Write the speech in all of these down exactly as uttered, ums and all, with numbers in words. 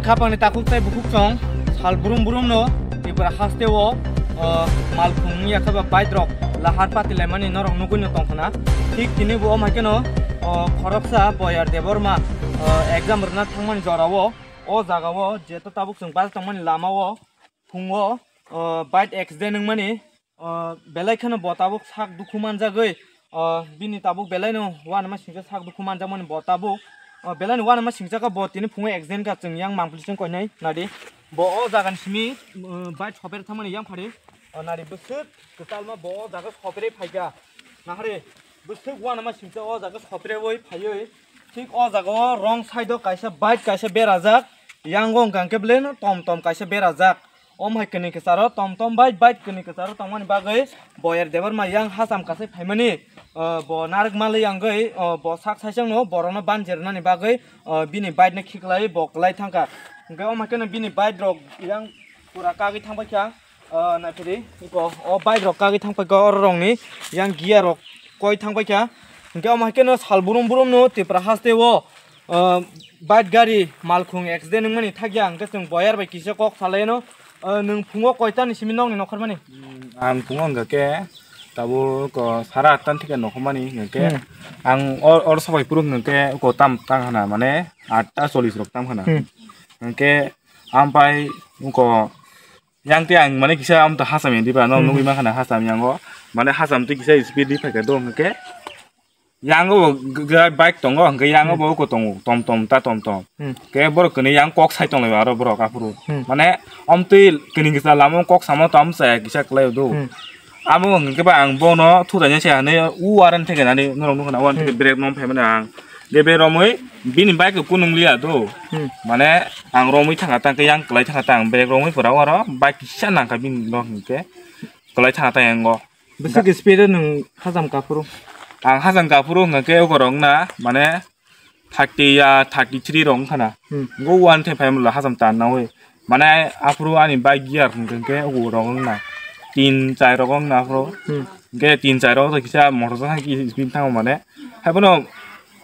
Khapangni takhuk tei bukhuk chwng sal brum brum no Tripura haste o, o, malkhung wngya khe ba bike rok lahar pati laimani norok nugwi no tongkhana. Thik tini bo o hai kheno, o, khoroksa Boyar Debbarma, o, exam rwna thangmani jora o, o jaga o jeto tabuk chwng bike tongmani lama o phungo, o, bike accident wngmani, o, belai kheno bo tabuk sak dukhu manjagwi, o, bini tabuk belai no uanama singcha sak dukhu manjakmani bo tabuk, o, belai no uanama singcha kha bo tini phungo accident kha chwng yang mangpili chwng koinai nadi. Bo o jaga ni simi, o, bike sopher thangmani yang phari, o, nadi bwswk kwtalma bo o jaga sopherwi phaikha. Nahari bwswk uanama singcha o jaga sopherwi phaiwi thik o jaga o wrong side o kaisa bike kaisa berajak, yango wngkha hwnkhe belai no tom tom kaisa berajak. Om hai kwnwi kwcharo tom tom bike, bike kwnwi kwcharo tongmani bagwi Boyar Debbarma yang hacham kasai phaimani, o, bo narwk malwi yangwi, o, bo sak saichung no borokno banjirnani bagwi, o, bini bike no khiklai bo kwlai thangkha. Hwnkhe om hai kheno bini bike rok yang pura kagwi thangbaikha, o, naithori iko o bike rok kagwi thangpaikha oro rokni yang gear rok koi thangbaikha. Hwnkhe om hai kheno sal brum brum no Tripura haste o, o, bike gari malkhung accident wngmani thakya hwnkhe chwng Boyar bai kisa kok salaino. O, nwng phungo koita ni simi nokni nokhormani? Hmm, ang phungo hwnkha khe tabuk, o, sara atta thike nokhormani hwnkha khe. Hmm. Ang or, or sabai phuru hwnkha khe ko tam tang hana mane atta chollish rok tam hana. Hmm. Hwnkhe ampai ko yang te ang mane kisa am to hacham ya diba no. Hmm. Nugwi mankha na hacham yango mane hacham twi kisa speed di phaikha do hwnkhe. Yango bo g-, g-, bike tongo, hwnkhe yango, hmm, bo uko tongo, tom tom ta tom tom. Hmm. Khe borok kwnwi yang kok sai tonglaio aro borok aphuru. Hmm. Mane, omtwi kwnwi kisa lama kok samo tom chaya kisa kwlaio do. Hmm. Amo hwnkhe ba ang bono thudaina se hinwi u warren theke nani norok nukha na, warren theke, hmm, brake rom phaimani ang. Ge brake romwi bini bike kunung liya do. Hmm. Mane, ang romwi thangkha ta hwnkhe yang kwlai thangkha ta ang brake romwi pura aro bike kisa nangkha bini nok hwnkhe kwlai thangkha ta yango. Bwswk speed o nwng hacham kaphuru? Ang hacham kaphuru hwnkha khe uko rok na, mane, thirty ya thirty three rok wngkha na. Hmm. Ngo one thai phai mula hacham tan nawi. Mane, aphuru ani bike gear hwnkha khe uko rok wngna. Tin chai rok wngna aphuru. Hmm. Hwnkhe tin chai rok to kisa motor sakha ki speed thango mane. Haiphano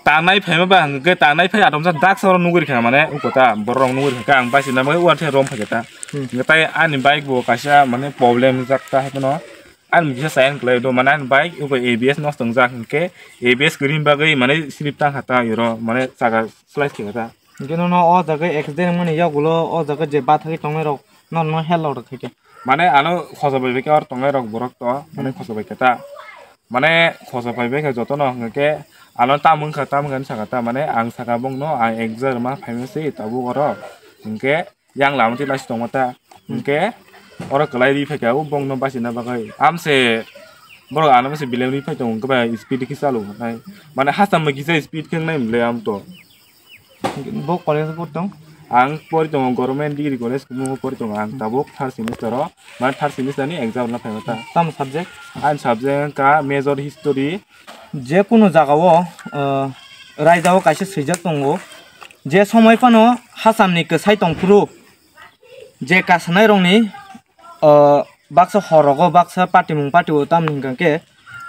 tanai phaima ba hwnkhe tanai phai atomsa daksa oro nugwi rikha mane, uko ta borok rok nugwi rikha ang bike na bagwi uar thai rom phaikha ta. Hmm. Hwnkhe tai ani bike bo kaisa mane problem jak ta haiphano. Ani bisa sayan kwlai do mane ani bike uko A B S nosto wngjak hwnkhe A B S kwrwini bagwi mane slip tang kha ta iro mane chaka slide khe ta. Hwnkhe nono o jaga accident wngmani yagulo o jaga je bathagwi tongnai rok nono help rok khaikhe. Mane ano khosa bai bai khe oro tongnai rok borok to mane, hmm, khosa bai khe ta. Mane khosa bai bai khe jotono hwnkhe ano tam wngkha tam wngkha hinwi sakha ta mane ang sakha bongno ang exam rwma phaima se tabuk oro hwnkhe yang lama twi laising tongma ta. Hmm. Hwnkhe oro kwlai ri phaikha o bongno bachina bagwi. Amse borok ano se belai ri phai tongo hwnkhe bai speed khe chalo nai. Mane hacham bai kisa speed khe nai mle am to. Bo college o pori tong? Ang pori tongo government degree college kumo pori tongo ang tabuk third semester o. Mane third semester ni exam na phaima ta. Tamo subject? Ani subject wngkha major history. Je kunu jaga o, uh, raida o kaisa swijak tongo. Je somoi phano hacham ni kwsai tongphuru. Je kasanai rokni, o, baksa hor rogo baksa patimung patio tamni hwnkha khe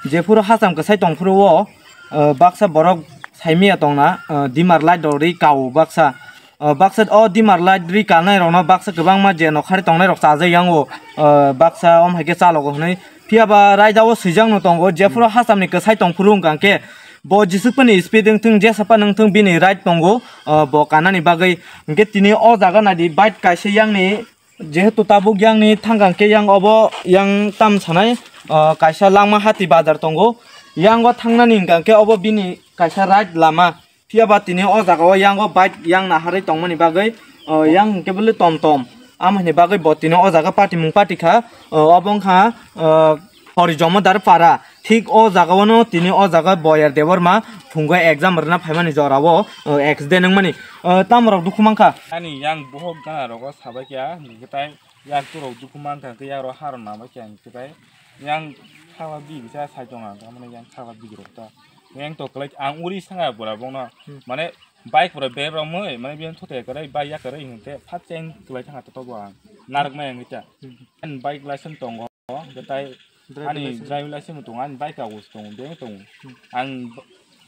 jephuru hacham kwsai tongphuru o, o, baksa borok saimaya tongna, o, dimar light rok ri kao baksa, o, baksa o dimar light ri kanai rokno baksa kwbangma je nokhari tongnai rok chajak yang o, o, baksa om hai khe chalogo hwnwi. Phiya ba raida o swijak no tongo jephuru hacham ni kwsai tongphuru hwnkha khe bo jesuk phani speed wngthung jesa phano wngthung bini right tongo, o, bo kanani bagwi. Hwnkhe tini o jaga naidi bike kaisa yang ni. Jehetu tabuk yang ni thangkang khe yang obo yang tam sanai, ah, kaisa langma hati bazar tongo. Yang o thangnani hwnkha khe obo bini kaisa right lama. Phiya ba tini o jaga o yang o bike yang naharwi tongmani bagwi, ah, yang hwnkhe bwlwi tom tom. Amo hwnwi bagwi bo tini o jaga patimung pati kha, ah, obo wngkha, ah, Hori Jomodar Para, thik o jaga o no tini o jaga Boyar Debbarma phungo exam rwna phaimani jora o, o, accident wngmani, o, tamo rok dukhu mankha. Ani yang bohok gana rogo sabai kya, hwnkhe tai yang turok dukhu mankha, hwnkhe yang rok harok nabai kya, hwnkhe tai yang thagla bigi sa sai tonga, tamani yang thagla bigi rok ta. Yang to kwlai ang uri sanga bora bongno, hmm, mane bike pura ber romwi, mane biyang thote kwrwi, bike yakarwi hwnkhe phat cheng kwlai thangkha to bo ang, narwknai ang ta. Hmm. Ani bike license tongo. Hwnkhe tai driving ani license, driving license bo tongo, ani bike kagoz tongo, beng tongo. Hmm. Ang b-,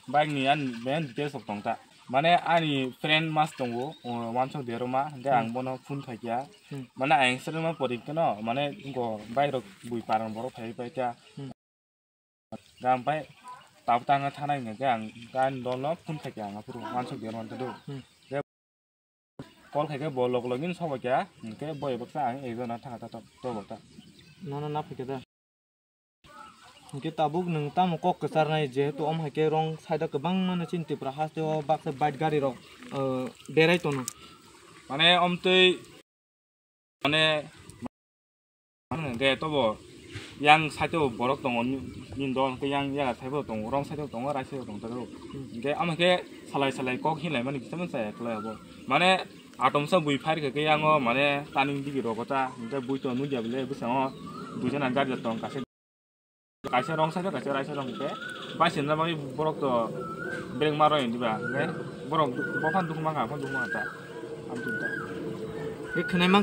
bike ni ani main details rok tong ta. Mane ani friend mas tongo, o, wansok deroma, hingke ang Hmm. bono phone khaikha. Hmm. Mane ayang srwngma pori keno, mane inko bairok bui parang borok phai pai kha. Hmm. Ga ang pai tabuk tang thanai hingke ang gan dolno phone khaikha ang aphuru wansok deroma tado. Hmm. Call khaikhe bo log login sobo kya, hingke bo ebaksa ang ekjona thangkha ta to, to bota. Nono na phikhe da. Hingke tabuk nwng tamo kok kwcharnai, jehetu om haikhe wrong side o kwbangma no chini Tripura haste o baksa bike gari rok, eh, berai tono. Mane omtwi, mane, mane hingke tobo yang side o borok tongo, ni, ni dol hingke yang yaga side o tongo, wrong side o tongo, right side o tongo, tongo. Hmm. Hingke amo khe salai salai kok hinlai mani kisa mani chaya kwlai abo. Mane atomsa bui fire khe, khe yango mane turning digi rogo ta, hingke bui to nugya bile bwskango duijana gari tong kaisa. Kaisa wrong side o, kaisa right side o hingke. Bai sinna bagwi borok to brake ma roi diba, hingke borok bophan dukhu mankha, aphano dukhu mankha ta. Amtwi ta. Bwkhanai mang